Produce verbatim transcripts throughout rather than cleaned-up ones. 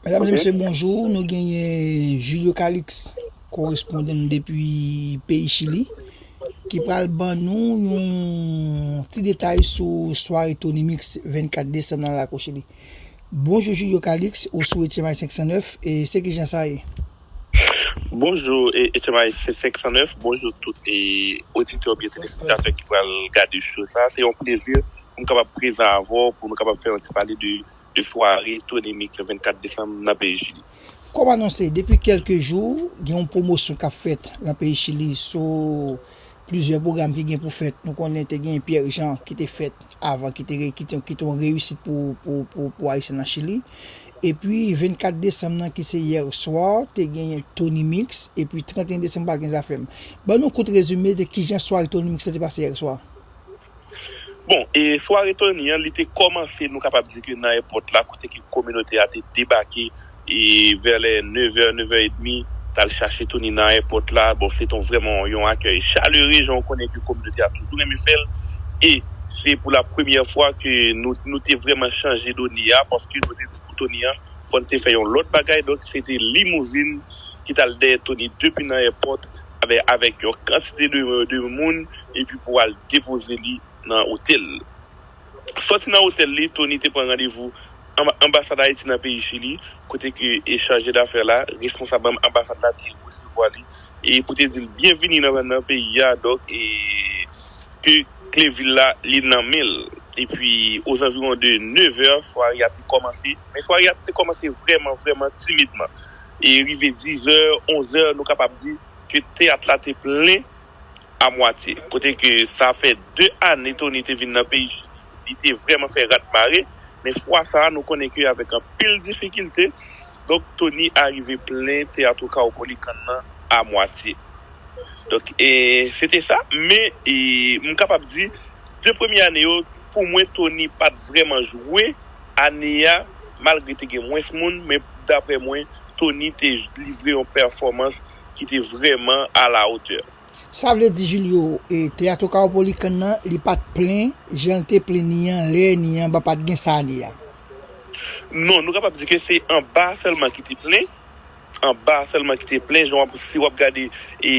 Medam e mesye, bonjou. Nou genyen Julio Calix, korespondan nou depi peyi Chili, ki pral ban nou yon ti detay sou sware Tony Mix vennkat desanm nan lakou Chili. Bonjou Julio Calix, ou sou Etye May senk san nèf, e se kijan sa ye? Bonjou, e, Etye May senk san nèf, bonjou tout e oditè oubyen telespektatè ki pral gade show sa. Se yon plezi pou m kapab prezan avè w, pou nou kapab fè yon ti pale de, de sware Tony Mix vennkat desanm nan peyi Chili. Kòm anonse, depi kèlke jou, gen yon pwomosyon k ap fèt nan peyi Chili sou plizyè pwogram ki gen pou fèt. Nou konnen te gen Pierre Jean ki te fèt avan, ki te, ki te, ki te yon reyisit pou, pou, pou, pou Ayisyen nan Chili. Epi vennkat desanm nan ki se yè swa, te gen Tony Mix, epi trannteyen desanm pral gen Zafèm. Ban nou kout rezime de kijan sware Tony Mix la te pase yè swa. Bon, e sware Tony an, li te kòmanse, nou kapab di ke nan èpòt la, kote ke kominote a te debake, e vè lè nevè, nevè edmi, t al chache Tony nan èpòt la. Bon, se te vrèman yon akèy chalere, jan w konnen ke kominote a toujou renmen fè l. E se pou la premyè fwa ke nou, nou te vrèman chanje done a, paske nou te di pou Tony an, fò n te fè yon lòt bagay. Donk, se te limouzin ki t al dèyè Tony depi nan èpòt, avè, avèk yon kantite de, de moun, epi pou al depoze li nan otèl. Sòti nan otèl li, Tony te pran randevou anba-, anbasad Ayiti nan peyi Chili, kote ke e chaje dafè la, responsab anbasad la te resevwa li, e pou te di l byenvini nan, nan peyi a, donk, e ke kle vil la, li nan men l. Epi, ozanviwon de nevè, sware a te kòmanse. Men sware a te kòmanse vrèman, vrèman timidman. E rive dizè, onzè, nou kapab di ke teyat la te plen a mwatye. Kote ke sa fè de ane Tony te vin nan peyi Chili, li te vrèman fè rat mare, men fwa sa a, nou konnen ke avèk anpil difikilte, donk, Tony arive plen Teatro Caupolicán nan a mwatye. Donk, e, se te sa, men, e, m kapab di, de premye ane yo, pou mwen, Tony pa t vrèman jwe ane a, malgre te gen mwens moun, men daprè mwen, Tony te livre yon pèfòmans ki te vrèman alayotè. Sa vle di, Julio, e, Teatro Caupolicán nan, li pa t plen, jan l te plen ni an, lè ni an, ba pa t gen sa ane a. Non, nou kapab di ke se anba sèlman ki te plen. Anba sèlman ki te plen, jan w ap, si w ap gade, e,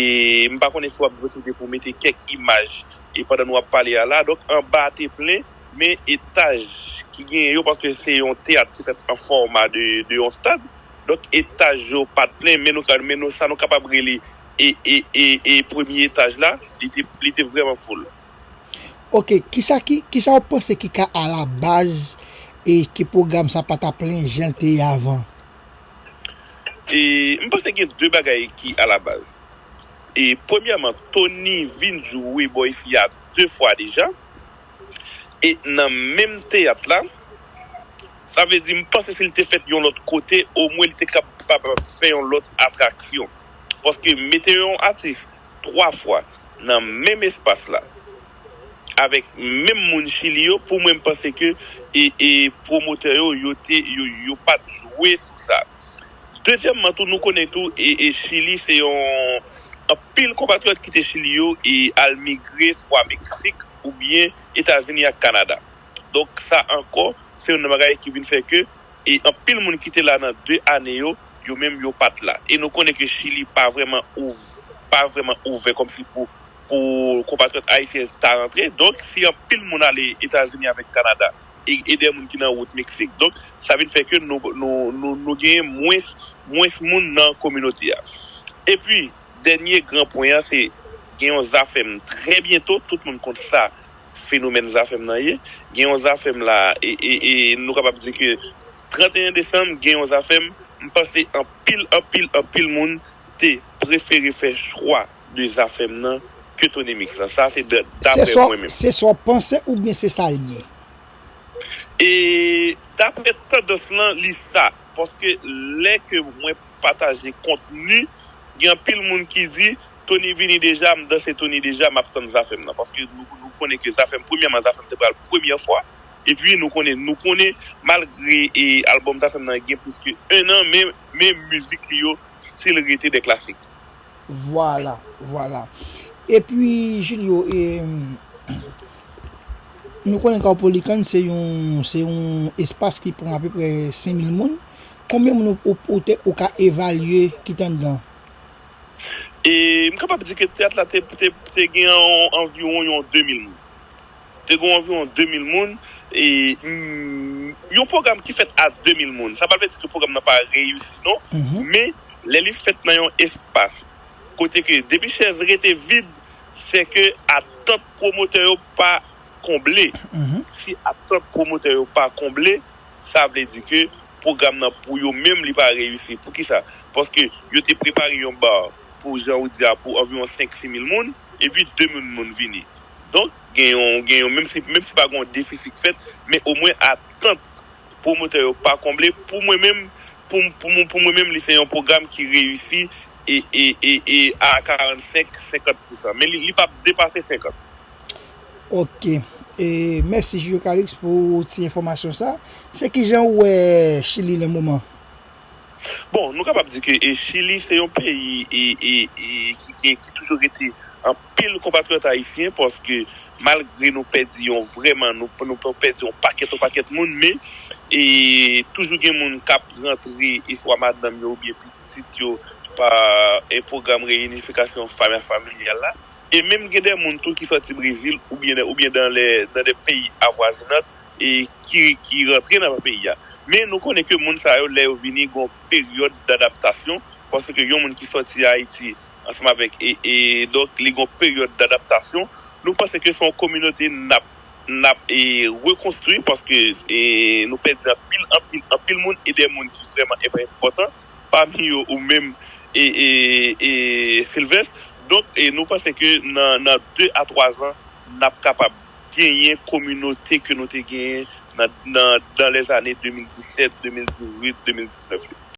m pa konnen si w ap posede pou mete kèk imaj, e, pandan nou ap pale a la. Donk, anba te plen, men etaj ki genyen yo, paske se yon teyat ki fèt an fòma de, de yon stad. Donk, etaj yo pa t plen, men nou ka, men nou, sa nou kapab rele e, e, e, e premye etaj la, li te, li te vrèman full. Ok, kisa ki, kisa w panse ki ka alabaz e ke pwogram sa pa ta plen jan l te ye avan? E, m panse gen de bagay ki alabaz. E, premyèman, Tony vin jwe bò isi a de fwa deja. E nan menm teyat la, sa vle di, m panse si l te fèt yon lòt kote, omwen li te kapab fè yon lòt atraksyon. Paske mete yon atis twa fwa nan menm espas la, avèk menm moun Chili yo, pou mwen, m panse ke e, e pwomotè yo, yo te, yo, yo pa t jwe sou sa. Dezyèmman tou, nou konnen tou, e, e Chili se yon, anpil konpatriyòt kite Chili yo e al migre swa Meksik oubyen Etazini ak Kanada. Donk, sa ankò, se youn nan bagay ki vin fè ke e anpil moun ki te la nan de ane yo, yo menm yo pa t la. E nou konnen ke Chili pa vrèman ouv-, pa vrèman ouvè kòmsi pou, pou konpatriyòt ayisyen ta rantre. Donk, si anpil moun ale Etazini avèk Kanada, e, e dè moun ki nan wout Meksik, donk, sa vin fè ke nou, nou, nou, nou genyen mwens, mwens moun nan kominote a. Epi, dènye gran pwen an, se gen yon Zafèm trè byento, tout moun konn sa fenomèn Zafèm nan ye. Gen yon Zafèm la, e, e, e nou kapab di ke trannteyen desanm, gen yon Zafèm, m panse anpil, anpil, anpil moun te prefere fè chwa de Zafèm nan ke Tony Mix lan. Sa se da-, daprè mwen menm. Se sa w panse oubyen se sa l ye? E daprè tandans lan, li sa. Paske lè ke mwen pataje kontni, gen anpil moun ki di, Tony vini deja, m danse Tony deja, m ap tann Zafèm nan. Paske nou, nou konnen ke Zafèm, premyèman, Zafèm te pral premyè fwa. Epi nou konnen, nou konnen, malgre e albòm Zafèm nan gen plis ke en an, men, men mizik li yo still rete de klasik. Vwala, vwala. Epi, Julio, e, nou konnen Caupolicán se yon, se yon espas ki pran apeprè senk mil moun. Konbyen moun ou, ou, ou, te, ou ka evalye ki t anndan? E m kapab di ke teyat la te, te, te gen yon, anviwon yon de mil moun. Te gen anviwon de mil moun. E, mm, yon pwogram ki fèt a de mil moun, sa pa vle di ke pwogram nan pa reyisi, non. Men, lè li fèt nan yon espas kote ke depi chèz rete vid, se ke atant pwomotè yo pa konble. Si atant pwomotè yo pa konble, sa vle di ke pwogram nan pou yo menm li pa reyisi. Poukisa? Paske yo te prepare yon bar pou, jan ou di a, pou anviwon senk sis mil moun, epi de mil moun vini. Donk, gen yon, gen yon, menm si, menm si pa gen yon defisi k fèt, men omwen atant pwomotè yo pa konble, pou mwen menm, pou, pou, pou mwen menm, li se yon pwogram ki reyisi e, e, e, e a karannsenk, senkant pousan. Men li, li p ap depase senkant. Ok. E, mèsi, Julio Calix, pou ti enfòmasyon sa. Se kijan ou wè Chili nan moman? Bon, nou kapab di ke, e, Chili se yon peyi, e, e, e, ki gen, ki toujou rete anpil konpatriyòt ayisyen, paske malgre nou pèdi yon, vrèman, nou, nou pèdi yon pakèt, yon pakèt moun, men, e, toujou gen moun k ap rantre, e swa madanm yo oubyen pitit yo, pa, e, pwogram reyinifikasyon fami-, familyal la. E menm gen de moun tou ki sòti Brezil oubyen, oubyen dans les, dans des pays avoisinants e ki, ki rantre nan peyi a. Men nou konnen ke moun sa yo, lè yo vini, gon peryòd dadaptasyon, paske yon moun ki sòti Ayiti ansanm avèk, e, e donk, li gon peryòd dadaptasyon. Nou panse ke se yon kominote n ap, n ap, e, rekonstwi, paske, e, nou pèdi anpil, anpil, anpil moun, e de moun ki vrèman enpòtan, pami yo ou menm, e, e, e Sylvestre. Donk, e nou panse ke nan, nan de a twa zan, n ap kapab genyen kominote ke nou te genyen nan, nan, dans les années de mil disèt, de mil dizuit, de mil diznèf yo.